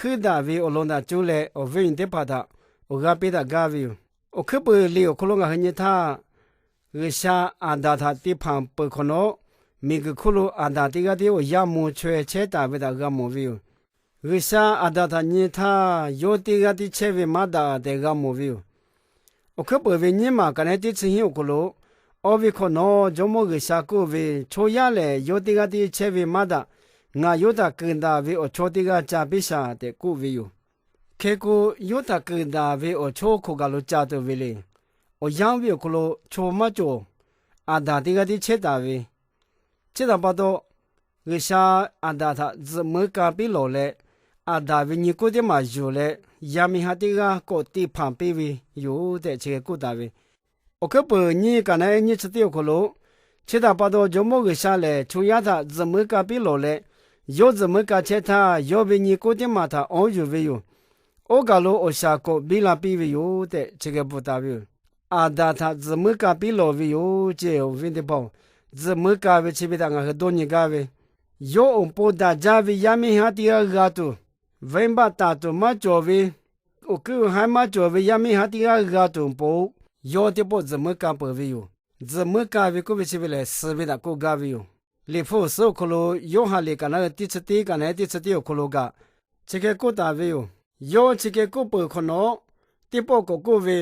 kuiˉ daꞈ ve awˬ lawn daꞈ cuˇ leh awˬ viˉ awˬ nyi teˇ hpaˍ htaꞈ awˬ g'aˇ piˇ daꞈ gaˇ ve yoˬ. Awˬ hkuiˉ peuˬ liꞈ awˬ hk'aw lo ngaˬ hui nyi htaˇ, G'uiˬsha Aˍdanˍ htaꞈ te hpanˍ peuˬ hk'awꞈ nawˉ, miˬguiˬ hk'oˆ lo Aˍdanˍ teˇ g'aˇ tiˉ awˬ yanˇ mvuh chaweh chehˇ taˍ ve htaꞈ g'a mawˬ ve yoˬ. G'uiˬsha Aˍdanˍ htaꞈ nyi htaˇ, yawˇ teˇ g'aˇ tiˉ chehˇ ve maˇ daꞈ tehꞈ g'a mawˬ ve yoˬ. Awˬ hkuiˉ peuˬ ve nyiˇ maˬ kaꞈ nehˉ teˇ chi hiˉ awˬ hk'aw lo, awˬ viˉ hk'awꞈ nawˉ Jawˇmawˇ G'uiˬsha k'oˆ ve, Chaw yaˇ lehˬ yawˇ teˇ g'aˇ tiˉ chehˇ ve maˇ daꞈ. Ngaˬ yawˇ htaꞈ keuˍ daꞈ ve awˬ chawˇ teˇ g'aˇ ca piˇ shaˍ tehꞈ k'oˆ ve yoˬ. Hk'e k'o, yawˇ htaꞈ keuˍ daꞈ ve awˬ chawˇ hk'oˆ kaꞈ lo ca tuˬ ve le. Awˬ yanˇ ve awˬ hk'aw lo chaw maˇ cawˬ. Aˍdanˍ teˇ g'aˇ tiˉ chehˇ taˍ ve. Chi htaꞈ pa taw, G'uiˬsha Aˍdanˍ htaꞈ tzuhꞈ meuˉ ka piˉ lawˬ leh, Aˍdanˍ ve nyi kuˉ teˇ maˬ yuˬ leh, yaˇ miˇ haˉ teˇ g'aˇ k'awꞈ te hpanˍ piˇ ve yoˬ tehꞈ chi hk'e k'oˆ taˍ ve. Awˬ hkuiˉ peuˬ nyiˇ kaꞈ nehˉ nyiˇ chi teˇ awˬ hk'aw lo, chi htaꞈ pa taw Jawˇmawˇ G'uiˬsha lehˬ chaw yaˇ htaꞈ tzuhꞈ meuˉ ka piˉ lawˬ leh, yawˇ tzuhꞈ meuˉ ka chehˇ htaˇ, yawˇ ve nyi kuˉ teˇ maˬ htaꞈ awˉ yuˬ ve yoˬ. Oˇ kaˬ lo awˬ shaˍ k'awꞈ biˇ la piˇ ve yoˬ tehꞈ chi hk'e bvuhꞈ taˍ ve yoˬ. Aˍdanˍ htaꞈ tzuhꞈ meuˉ ka piˉ lawˬ ve yoˬ ceˇ, awˬ viˉ teˇ hpaˍ-oˬ. Tzuhꞈ meuˉ ka ve chi ve htaꞈ ngaˬ hui dawˇ nyi gaˇ ve, yawˇ awˬ pon daꞈ jaˇ ve yaˇ miˇ haˉ teˇ g'aˇ g'a tuˬ, venˇbaˆ taˍ tuˬ maˇ cawˬ ve, awˬ kuiˉ awˬ haiˉ maˇ cawˬ ve yaˇ miˇ haˉ teˇ g'aˇ g'a tuˬ awˬ pon, yawˇ teˇ pawˆ tzuhꞈ meuˉ ka peuˬ ve yoˬ. Tzuhꞈ meuˉ ka ve k'oˆ ve chi ve lehˬ, suh ve htaꞈ k'oˆ gaˇ ve yoˬ. Liꞈ hpu awˬ suhˉ awˬ hk'aw lo, Yoˇhanˬ liꞈ kaꞈ nehˉ teˇ chi teˇ kaꞈ nehˉ teˇ chi teˇ awˬ hk'aw lo kaꞈ, chi hk'e k'oˆ taˍ ve yoˬ. Yawˇ chi hk'e k'oˆ peuˬ hk'awꞈ nawˉ, teˇ pawˆ k'awꞈ k'oˆ ve,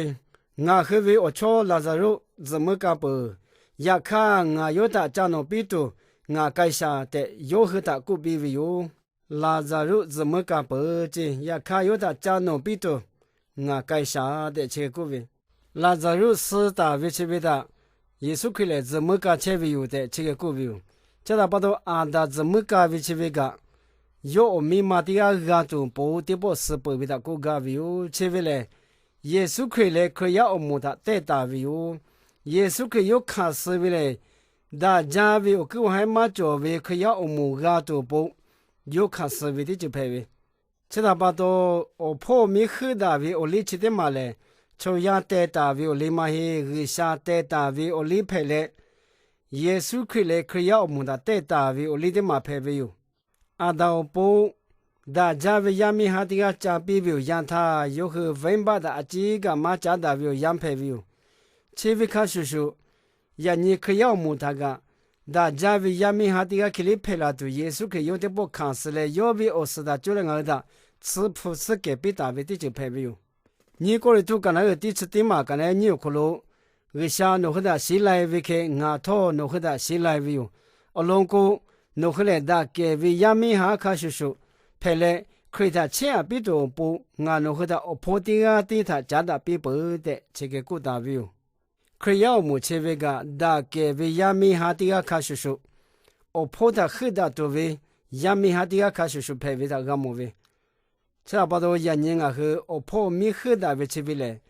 Ngaˬ hui ve awˬ chawˇ Laˍzaˍruˆ tzuhꞈ meuˉ ka peuˬ. Yaꞈ hk'aˇ, ngaˬ yawˇ htaꞈ ca nawˬ piˇ tuˬ ngaˬ k'ai shaˍ tehꞈ yawˇ hui htaꞈ k'oˆ piˇ ve yoˬ. Laˍzaˍruˆ tzuhꞈ meuˉ ka peuˬ ceˇ. Yaꞈ hk'aˇ, yawˇ htaꞈ ca nawˬ piˇ tuˬ ngaˬ k'ai shaˍ tehꞈ chi hk'e k'oˆ ve, Laˍzaˍruˆ suh taˍ ve chi ve htaꞈ Yeˍsuˆ Hkriꞈ lehˬ tzuhꞈ meuˉ ka chehˇ ve yoˬ tehꞈ chi hk'e k'oˆ ve yoˬ. Chi htaꞈ pa taw, Aˍdanˍ tzuhꞈ meuˉ ka ve chi ve kaꞈ, yawˇ awˬ miˇ ma teˇ g'aˇ g'a tuˬ awˬ pon teˇ pawˆ suh peuˬ ve htaꞈ k'oˆ gaˇ ve yoˬ. Chi ve lehˬ, Yeˍsuˆ Hkriꞈ lehˬ Hkriꞈ yaˇ awˬ moˍ htaꞈ tehˇ taˍ ve yoˬ. Yeˍsuˆ Hkriꞈ yawˇ hkanˍ suh ve lehˬ, daꞈ jaˇ ve awˬ kuiˉ awˬ haiˉ maˇ cawˬ ve Hkriꞈ yaˇ awˬ moˍ g'a tuˬ awˬ pon yawˇ hkanˍ suh ve teˇ ceuˬ hpehꞈ ve. Chi htaꞈ pa taw, awˬ hpawˇ awˬ miˇ heuˆ daꞈ ve awˬ liˇ chi teˇ maˬ lehˬ, chaw yaˇ teh taˍ ve awˬ liˇ maˇ heˆ. G'uiˬsha teh taˍ ve awˬ liˇ hpehꞈ leh, Yeˍsuˆ Hkriꞈ leh Hkriꞈ yaˇ awˬ moˍ htaꞈ teh taˍ ve awˬ liˇ teˇ maˬ hpehꞈ ve yoˬ. Aˍdanˍ awˬ pon daꞈ jaˇ ve yaˇ miˇ haˉ teˇ g'aˇ ca piˇ ve awˬ yanˇ htaˇ, yawˇ hui venˇbaˆ htaꞈ a ciˉ kaꞈ maˇ caˉ daꞈ ve awˬ yanˇ hpehꞈ ve yoˬ. Chi ve hk'a shuˍ shuˍ, yaꞈ nyi Hkriꞈ yaˇ awˬ moˍ htaꞈ kaꞈ, daꞈ jaˇ ve yaˇ miˇ haˉ teˇ g'aˇ hk'e liˇ hpehꞈ la tuˬ, Yeˍsuˆ Hkriꞈ yawˇ teˇ pawˆ hkanˍ suh leh, yawˇ ve awˬ suhˍ htaꞈ cuˇ leh ngaˬ hui htaꞈ tsuhˇ hpu tsuhˇ kehˬ piˇ taˍ ve teˇ ceuˬ hpehꞈ ve yoˬ. Nyiˇ Kawˇrenˍhtuˆ kaꞈ nehˉ teˇ chi teˇ maˬ kaꞈ nehˉ nyiˇ awˬ hk'aw lo, G'uiˬsha nawˬ hui htaꞈ sheˍ lai ve hk'e ngaˬ htawˇ nawˬ hui htaꞈ sheˍ lai ve yoˬ. Awˬ lawn k'o, nawˬ hui lehˬ daꞈ kehˬ ve yaˇ miˇ haˉ hk'a shuˍ shuˍ hpehꞈ leh, Hkriꞈ htaꞈ chehˇ aꞈ piˇ tuˬ awˬ pon, ngaˬ nawˬ hui htaꞈ awˬ hpawˇ teˇ g'aˇ tiˉ htaꞈ caˉ daꞈ piˇ peuˬ tehꞈ chi hk'e k'oˆ taˍ ve yoˬ. Hkriꞈ yaˇ awˬ moˍ chi ve kaꞈ, daꞈ kehˬ ve yaˇ miˇ haˉ teˇ g'aˇ hk'a shuˍ shuˍ, awˬ hpawˇ htaꞈ heuˆ daꞈ tuˬ ve yaˇ miˇ haˉ teˇ g'aˇ hk'a shuˍ shuˍ hpehꞈ ve htaꞈ g'a mawˬ ve. Chi htaꞈ pa taw, yaꞈ nyi ngaˬ hui awˬ hpawˇ miˇ heuˆ daꞈ ve chi ve lehˬ,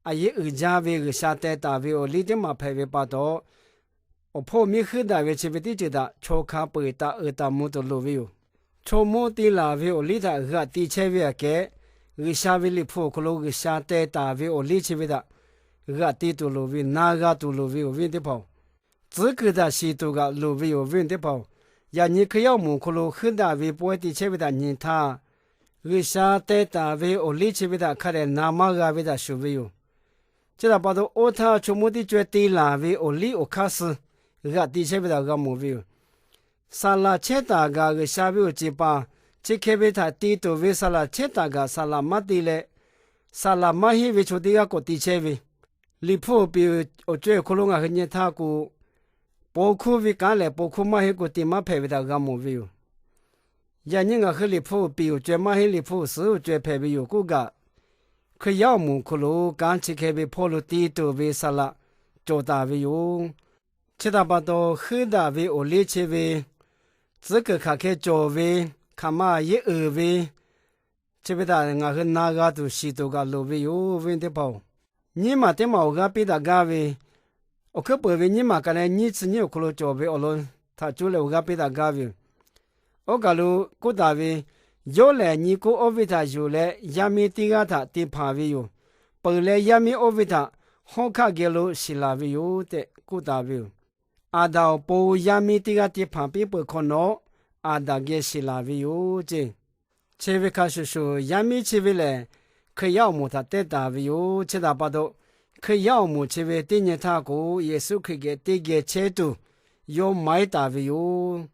a yeˉ uiˍ jaˇ ve G'uiˬsha teh taˍ ve awˬ liˇ teˇ maˬ hpehꞈ ve pa taw, awˬ hpawˇ miˇ heuˆ daꞈ ve chi ve teˇ ceuˬ htaꞈ chaw hk'a peu-eˬ taˍ uiˍ taˍ mvuh tuˬ loˍ ve yoˬ. Chaw mawˇ te laˬ ve awˬ liˇ htaꞈ g'aꞈ ti chehˇ ve aꞈ kehˉ, G'uiˬsha ve Liꞈ hpu awˬ hk'aw lo G'uiˬsha teh taˍ ve awˬ liˇ chi ve htaꞈ g'aꞈ ti tuˬ loˍ ve, na g'a tuˬ loˍ ve awˬ viˉ teˇ hpaˍ-oˬ, tcuhˉ kuiˬ htaꞈ shiˍ tuˬ kaꞈ loˍ ve yoˬ, awˬ viˉ teˇ hpaˍ-oˬ. Yaꞈ nyi Hkriꞈ yaˇ awˬ moˍ awˬ hk'aw lo heuˆ daꞈ ve pawehˇ te chehˇ ve htaꞈ nyi htaˇ, G'uiˬsha teh taˍ ve awˬ liˇ chi ve htaꞈ hk'a dehꞈ na maˇ g'a ve htaꞈ shuˍ ve yoˬ. Chi htaꞈ pa taw, oˇ htaˇ chaw mawˇ teˇ co-e te laˬ ve awˬ liˇ awˬ hk'aˇ suh g'aꞈ ti chehˇ ve htaꞈ g'a mawˬ ve yoˬ. Saˍ laꞈ chehˇ taˍ gaꞈ G'uiˬsha ve awˬ ceˬ paˍ chi hk'e ve htaꞈ te tuˬ ve saˍ laꞈ chehˇ taˍ gaꞈ saˍ laꞈ maˇ te leh, saˍ laꞈ maˇ henˇ ve chaw teˇ g'aˇ k'awꞈ te chehˇ ve, Liꞈ hpu awˬ piˍ awˬ co-e awˬ hk'aw lo ngaˬ hui nyi htaˇ k'o, paw hkuˇ ve kanˉ lehˬ paw hkuˇ maˇ henˇ k'o te maˇ hpehꞈ ve htaꞈ g'a mawˬ ve yoˬ. Yaꞈ nyi ngaˬ hui Liꞈ hpu awˬ piˍ awˬ co-e maˇ henˇ, Liꞈ hpu awˬ suhˉ awˬ co-e hpehꞈ ve yoˬ k'oˆ kaꞈ, Hkriꞈ yaˇ awˬ moˍ awˬ hk'aw lo kanˉ chi hk'e ve hpawˇ lo te tuˬ ve saˍ laꞈ cawˬ taˍ ve yoˬ. Chi htaꞈ pa taw, heuˆ daꞈ ve awˬ liˇ chi ve tcuhˉ kuiˬ hk'aˬ hk'e cawˬ ve, hk'aˬ ma yeˉ uiˍ ve, chi ve htaꞈ ngaˬ hui na g'a tuˬ shiˍ tuˬ kaꞈ loˍ ve yoˬ, awˬ viˉ teˇ hpaˍ-oˬ. Nyiˇ maˬ teˇ maˬ awˬ g'aˇ piˇ daꞈ gaˇ ve, awˬ hkuiˉ peuˬ ve nyiˇ maˬ kaꞈ leh nyiˇ chi nyiˇ awˬ hk'aw lo cawˬ ve awˬ lawn htaꞈ cuˇ leh awˬ g'aˇ piˇ daꞈ gaˇ ve yoˬ. Oˇ kaˬ lo k'oˆ taˍ ve, Yawˇ lehˬ nyi kuˉ oˇ ve htaꞈ yuˬ leh yaˇ miˇ teˇ g'aˇ htaꞈ te hpanˍ ve yoˬ. Peuˬ leh yaˇ miˇ oˇ ve htaꞈ hawˉ hkaˆ geh lo shiˍ laˬ ve yoˬ tehꞈ k'oˆ taˍ ve yoˬ. Aˍdanˍ awˬ pon yaˇ miˇ teˇ g'aˇ te hpanˍ piˇ peuˬ hk'awꞈ nawˉ, Aˍdanˍ geh shiˍ laˬ ve yoˬ ceˇ. Chi ve hk'a shuˍ shuˍ, yaˇ miˇ chi ve lehˬ, Hkriꞈ yaˇ awˬ moˍ htaꞈ teh taˍ ve yoˬ. Chi htaꞈ pa taw, Hkriꞈ yaˇ awˬ moˍ chi ve teˇ nyi htaˇ k'o, Yeˍsuˆ Hkriꞈ geh teˇ geh chehˇ tuˬ yawˇ maiˉ taˍ ve yoˬ.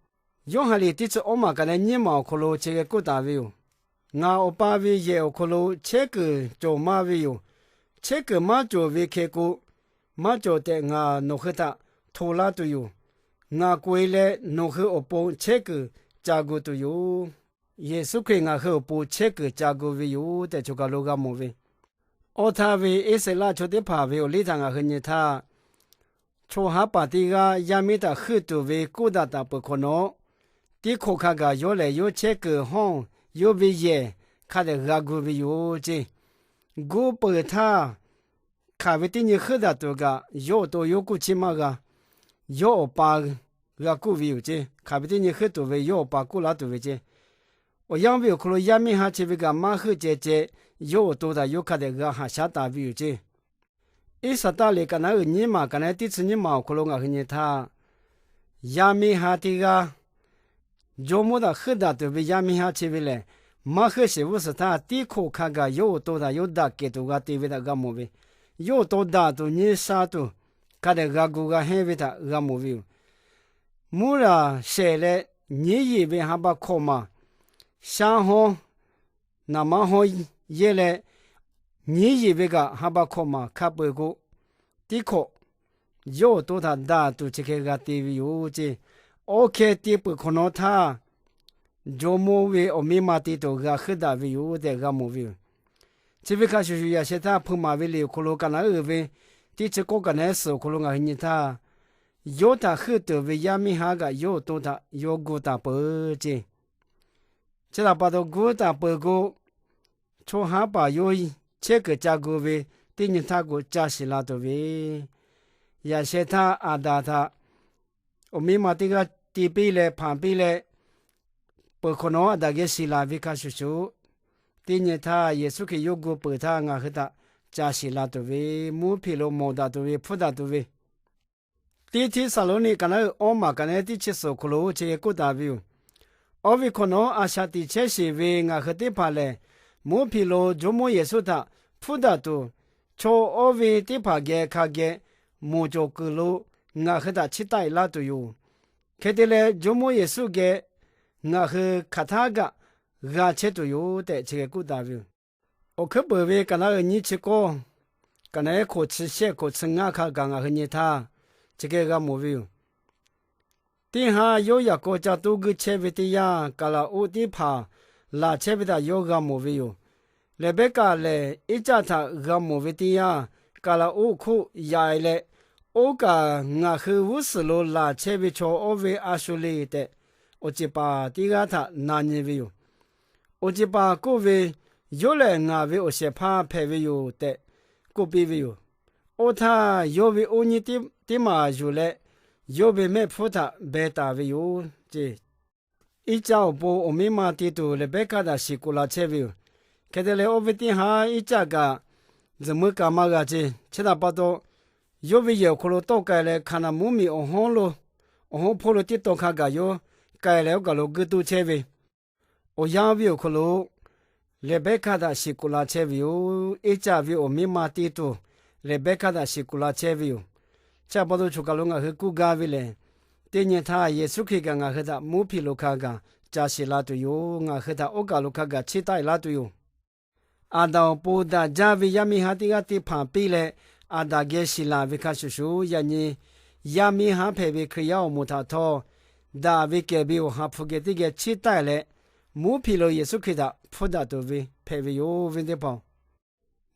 Yoˇhanˬ liꞈ teˇ chi awˉ maˬ kaꞈ leh nyiˇ maˬ awˬ hk'aw lo chi geh k'oˆ taˍ ve yoˬ. Ngaˬ Awˬ pa ve yehˬ awˬ hk'aw lo chehˇ kuiˬ cawˬ maˇ ve yoˬ. Chehˇ kuiˬ maˇ cawˬ ve hk'e k'o, maˇ cawˬ tehꞈ ngaˬ nawˬ hui htaꞈ hto laˇ tuˬ yoˬ. Ngaˬ k'oꞈ e leh nawˬ hui awˬ pon chehˇ kuiˬ ca gu tuˬ yoˬ. Yeˍsuˆ Hkriꞈ ngaˬ hui awˬ pon chehˇ kuiˬ ca gu ve yoˬ tehꞈ choˬ kaˬ lo g'a mawˬ ve. Awˇ htaˇ ve Iˉsaˍreˍlaˆ chaw teˇ hpaˍ ve awˬ liˇ htaꞈ ngaˬ hui nyi htaˇ, chaw haˉ paˍ teˇ g'aˇ yaˇ miˇ htaꞈ heuˆ tuˬ ve k'oˆ daꞈ taˍ peuˬ hk'awꞈ nawˉ, teˇ hk'awꞈ hk'a gaˬ yawˇ lehˬ yawˇ chehˇ kuiˬ hawˇ yawˇ ve yehˬ hk'a dehꞈ g'a gu ve yoˬ ceˇ. Gu peuˬ htaˇ, hk'aˬ ve teˇ nyi heuˆ daꞈ tuˬ kaꞈ yawˇ awˬ to yawˇ k'oˆ chiˇ maˇ g'a. Yawˇ awˬ pa g'a k'oˆ ve yoˬ ceˇ. Hk'aˬ ve teˇ nyi heuˆ tuˬ ve yawˇ awˬ pa k'oˆ laˇ tuˬ ve ceˇ. Awˬ yanˇ ve awˬ hk'aw lo yaˇ miˇ haˉ chi ve kaꞈ maˇ heuˆ ceh ceh, yawˇ awˬ to htaꞈ yawˇ hk'a dehꞈ g'a haꞈ shaˉ taˍ ve yoˬ ceˇ. Iˉsaˍtaˆ liꞈ kaꞈ naˉ uiˍ nyiˇ maˬ kaꞈ naˉ teˇ chi nyiˇ maˬ awˬ hk'aw lo ngaˬ hui nyi htaˇ, yaˇ miˇ haˉ teˇ g'aˇ, jawˇmawˇ htaꞈ heuˆ daꞈ tuˬ ve yaˇ miˇ haˉ chi ve lehˬ, maˇ heuˆ sheˍ g'uˇ suhˍ htaˇ, teˇ hk'awꞈ hk'a gaˬ yawˇ awˬ to htaꞈ yawˇ daꞈ kehˬ tuˬ g'a te ve htaꞈ g'a mawˬ ve, yawˇ awˬ to daꞈ tuˬ nyi sha tuˬ hk'a dehꞈ g'a gu g'a hehnˇ ve htaꞈ g'a mawˬ ve yoˬ. Mvuhˇ raˬ shehˍ leh nyiˉ yeˬ ve ha pa hkawꞈ maˬ, shaˉ hawˉ, naˍ manˇ hawˉ yehˇ leh, nyiˉ yeˬ ve kaꞈ ha pa hkawꞈ maˬ hk'a peu-eˬ k'o, teˇ hk'awꞈ yawˇ awˬ to htaꞈ daꞈ tuˬ chi hk'e g'a te ve yoˬ ceˇ. Awˇ hkeh te peuˬ hk'awꞈ nawˉ htaˇ, jawˇmawˇ ve awˬ miˇ ma te tuˬ g'a heuˆ daꞈ ve yoˬ tehꞈ g'a mawˬ ve yoˬ. Chi ve hk'a shuˍ shuˍ, yaꞈ sheh htaˇ hpeuꞈ maˍ ve liꞈ awˬ hk'aw lo kaꞈ naˉ uiˍ ve teˇ chi k'awˇ kaꞈ naˉ suhˍ awˬ hk'aw lo ngaˬ hui nyi htaˇ, yawˇ htaꞈ heuˆ tuˬ ve yaˇ miˇ haˉ kaꞈ yawˇ awˬ to htaꞈ yawˇ gu taˍ peuˬ ceˇ. Chi htaꞈ pa taw gu taˍ peuˬ k'o, chaw haˉ paˍ yawˇ chehˇ kuiˬ ca gu ve teˇ nyi htaˇ k'o ca shiˍ la tuˬ ve, yaꞈ sheh htaˇ Aˍdanˍ htaꞈ awˬ miˇ ma teˇ g'aˇ te piˇ leh hpanˍ piˇ leh, peuˬ hk'awꞈ nawˉ Aˍdanˍ geh shiˍ laˬ ve hk'a shuˍ shuˍ, teˇ nyi htaˇ Yeˍsuˆ Hkriꞈ yawˇ gu peuˬ htaˇ ngaˬ hui htaꞈ ca shiˍ la tuˬ ve, mvuhˇ hpeꞈ lo mawˬ daꞈ tuˬ ve, hpfuhˇ daꞈ tuˬ ve, Teˇ Hteˇsaˍlawˇniˆ kaꞈ naˉ uiˍ awˇ maˬ kaꞈ naˉ teˇ chi suhˍ awˬ hk'aw lo chi hk'e k'oˆ taˍ ve yoˬ. Awˇ ve hk'awꞈ nawˉ a shaꞈ tiꞈ chehˇ sheˍ ve ngaˬ hui teˇ hpaˍ lehˬ, mvuhˇ hpeꞈ lo Jawˇmawˇ Yeˍsuˆ htaꞈ hpfuhˇ daꞈ tuˬ, chaw awˇ ve teˇ hpaˍ geh hk'a geh moˍ cawˬ kuiˬ lo ngaˬ hui htaꞈ chiˇ taˆ-e laˇ tuˬ yoˬ. Hk'e te leh, Jawˇmawˇ Yeˍsuˆ geh ngaˬ hui hk'aˬ htaˇ kaꞈ g'a chehˇ tuˬ yoˬ tehꞈ chi hk'e k'oˆ taˍ ve yoˬ. Awˬ hkuiˉ peuˬ ve kaꞈ naˉ uiˍ nyiˇ chi k'awˇ, kaꞈ naˉ hk'oꞈ chi shehˆ hk'oꞈ chi ngaˇ hk'a gaˬ ngaˬ hui nyi htaˇ, chi hk'e g'a mawˬ ve yoˬ. Teˇ haˉ yawˇ yaꞈ k'aw ca toˇ guiˇ chehˇ ve teˇ yanˇ, kaˍlaˍoˆ teˇ hpaˍ laˬ chehˇ ve htaꞈ yawˇ g'a mawˬ ve yoˬ. Leˍbehˇkaꞈ lehˬ, Iˉcaˆ htaꞈ g'a mawˬ ve teˇ yanˇ, kaˍlaˍoˆ hk'oˆ yaꞈ-e leh, oˇ kaˬ ngaˬ hui g'uˇ suhˍ lo laˬ chehˇ ve chaw awˇ ve a shu le tehꞈ, awˬ ceˬ paˍ teˇ g'aˇ htaꞈ na nyi ve yoˬ. Awˬ ceˬ paˍ k'oˆ ve, Yawˇ lehˬ ngaˬ ve awˬ shehˍ hpaˇ hpehꞈ ve yoˬ tehꞈ k'oˆ piˇ ve yoˬ. Oˇ htaˇ, yawˇ ve oˇ nyiˇ teˇ maˬ yuˬ leh, yawˇ ve mehˆ hpfuhˇ htaꞈ beh taˍ ve yoˬ ceˇ. Iˉcaˆ awˬ pon awˬ miˇ ma te tuˬ Leˍbehˇkaˆ htaꞈ shiˍ k'oꞈ la chehˇ ve yoˬ. Hk'e te leh, oˇ ve teˇ haˉ Iˉcaˆ kaꞈ zuhꞈ muiˉ ka maˇ g'a ceˇ. Chi htaꞈ pa taw, yawˇ ve yehˬ awˬ hk'aw lo tawˆ k'ai leh, Hkaˍnanˍ mvuhˇmiˬ awˬ hawˉ lo, awˬ hawˉ hpawˇ lo teˇ tawn hk'a gaˬ yawˇ k'ai leh oˇ kaˬ lo guˇ toˇ chehˇ ve, awˬ yanˇ ve awˬ hk'aw lo Leˍbehˇkaˆ htaꞈ shiˍ k'oꞈ la chehˇ ve yoˬ. Iˉcaˆ ve awˬ miˇ ma te tuˬ Leˍbehˇkaˆ htaꞈ shiˍ k'oꞈ la chehˇ ve yoˬ. Chi htaꞈ pa taw, choˬ kaˬ lo ngaˬ hui k'oˆ gaˇ ve lehˬ, teˇ nyi htaˇ Yeˍsuˆ Hkriꞈ kaꞈ ngaˬ hui htaꞈ mvuhˇ hpeꞈ lo hk'a gaˬ ca shiˍ la tuˬ yoˬ. Ngaˬ hui htaꞈ oˇ kaˬ lo hk'a gaˬ chiˇ taˆ-e laˇ tuˬ yoˬ. Aˍdanˍ awˬ pon daꞈ jaˇ ve yaˇ miˇ haˉ teˇ g'aˇ te hpanˍ piˇ leh, Aˍdanˍ geh shiˍ laˬ ve hk'a shuˍ shuˍ, yaꞈ nyi yaˇ miˇ haˉ hpehꞈ ve Hkriꞈ yaˇ awˬ moˍ htaꞈ htawˇ, daꞈ ve kehˬ ve awˬ ha hpu geh teˇ geh chiˇ taˆ-e leh, mvuhˇ hpeꞈ lo Yeˍsuˆ Hkriꞈ htaꞈ hpfuhˇ daꞈ tuˬ ve hpehꞈ ve yoˬ ve teˇ hpaˍ.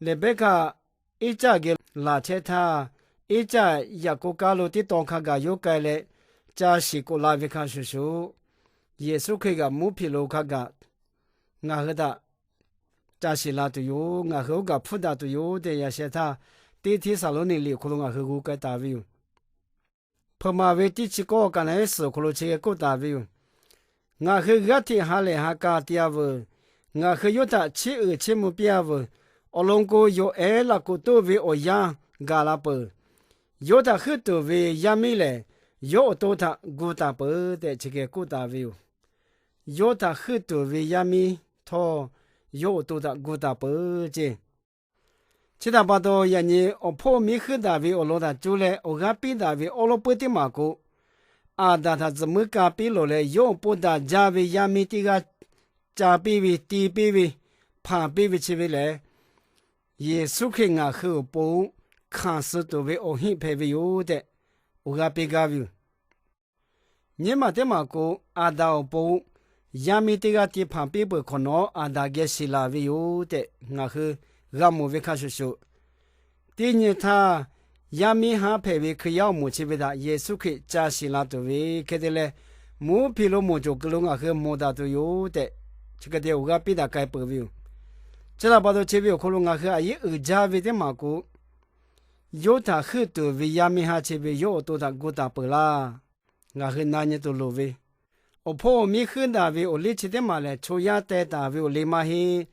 Leˍbehˇkaˆ Iˉcaˆ geh laˬ chehˇ htaˇ, Iˉcaˆ Yaˍkoˆ kaˇ lo teˇ tawn hk'a gaˬ yawˇ k'ai leh ca shiˍ k'oꞈ la ve hk'a shuˍ shuˍ, Yeˍsuˆ Hkriꞈ kaꞈ mvuhˇ hpeꞈ lo hk'a gaˬ ngaˬ hui htaꞈ ca shiˍ la tuˬ yoˬ. Ngaˬ hui oˇ kaˬ hpfuhˇ daꞈ tuˬ yoˬ tehꞈ, yaꞈ sheh htaˇ Teˇ Hteˇsaˍlawˇniˆ liꞈ awˬ hk'aw lo ngaˬ hui g'oꞈ k'ai taˍ ve yoˬ. Hpeuꞈ maˍ ve teˇ chi k'awˇ kaꞈ naˉ suhˍ awˬ hk'aw lo chi hk'e k'oˆ taˍ ve yoˬ. Ngaˬ hui g'aˇ hteꞈ ha lehˬ ha k'a te-a veuˬ. Ngaˬ hui yawˇ htaꞈ chiˇ uiˍ chiˇ mvuh piˇ-a veuˬ. Awˬ lawn k'o, yawˬ ehˉ laꞈ k'oꞈ toˆ ve awˬ yanˇ gaˬ la peuˬ. Yawˇ htaꞈ heuˆ tuˬ ve yaˇ miˇ lehˬ, yawˇ awˬ to htaꞈ gu taˍ peuˬ tehꞈ chi hk'e k'oˆ taˍ ve yoˬ. Yawˇ htaꞈ heuˆ tuˬ ve yaˇ miˇ htawˇ, yawˇ awˬ to htaꞈ gu taˍ peuˬ ceˇ. Chi htaꞈ pa taw, yaꞈ nyi awˬ hpawˇ miˇ heuˆ daꞈ ve awˬ lawn htaꞈ cuˇ leh awˬ g'aˇ piˇ daꞈ ve awˉ lawˉ puiˉ teˇ maˬ k'o, Aˍdanˍ htaꞈ tzuhꞈ muiˉ ka piˇ lawˬ leh, yawˇ awˬ pon daꞈ jaˇ ve yaˇ miˇ teˇ g'aˇ ca piˇ ve, ti piˇ ve, hpanˍ piˇ ve chi ve lehˬ, Yeˍsuˆ Hkriꞈ ngaˬ hui awˬ pon hkanˍ suh tuˬ ve awˬ hinˉ hpehꞈ ve yoˬ tehꞈ, awˬ g'aˇ piˇ gaˇ ve yoˬ. Nyiˇ maˬ teˇ maˬ k'o, Aˍdanˍ awˬ pon yaˇ miˇ teˇ g'aˇ ti hpanˍ piˇ peuˬ hk'awꞈ nawˉ, Aˍdanˍ geh shiˍ laˬ ve yoˬ tehꞈ ngaˬ hui g'a mawˬ ve hk'a shuˍ shuˍ, teˇ nyi htaˇ, yaˇ miˇ haˉ hpehꞈ ve Hkriꞈ yaˇ awˬ moˍ chi ve htaꞈ Yeˍsuˆ Hkriꞈ ca shiˍ la tuˬ ve hk'e te leh, mvuhˇ hpiˍ lo mawˬ cawˬ kuiˬ lo ngaˬ hui mawˬ daꞈ tuˬ yoˬ tehꞈ, chi hk'e te awˬ g'aˇ piˇ daꞈ k'ai peuˬ ve yoˬ. Chi htaꞈ pa taw, chi ve awˬ hk'aw lo ngaˬ hui a yeˉ uiˍ jaˇ ve teˇ maˬ k'o, yawˇ htaꞈ heuˆ tuˬ ve yaˇ miˇ haˉ chi ve yawˇ awˬ to htaꞈ gu taˍ peuˬ laˇ. Ngaˬ hui na nyi tuˬ loˍ ve, awˬ hpawˇ awˬ miˇ heuˆ daꞈ ve awˬ liˇ chi teˇ maˬ lehˬ, chaw yaˇ teh taˍ ve awˬ liˇ maˇ heˆ.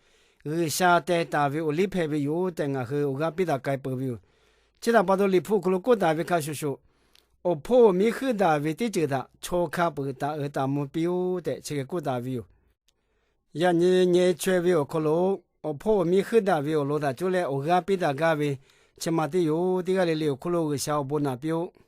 G'uiˬsha teh taˍ ve awˬ liˇ hpehꞈ ve yoˬ tehꞈ ngaˬ hui awˬ g'aˇ piˇ daꞈ k'ai peuˬ ve yoˬ. Chi htaꞈ pa taw, Liꞈ hpu awˬ hk'aw lo k'oˆ taˍ ve hk'a shuˍ shuˍ, awˬ hpawˇ awˬ miˇ heuˆ daꞈ ve teˇ ceuˬ htaꞈ chaw hk'a peuˬ taˍ uiˍ taˍ mvuh piˇ-oˆ tehꞈ chi hk'e k'oˆ taˍ ve yoˬ. Yaꞈ nyi nyeh chaweh ve awˬ hk'aw lo, awˬ hpawˇ awˬ miˇ heuˆ daꞈ ve awˬ lawn htaꞈ cuˇ leh awˬ g'aˇ piˇ daꞈ gaˇ ve, chi ma teˇ yoˬ. Teˇ g'aˇ le le awˬ hk'oˆ lo G'uiˬsha awˬ bon naꞈ piˇ-oˆ.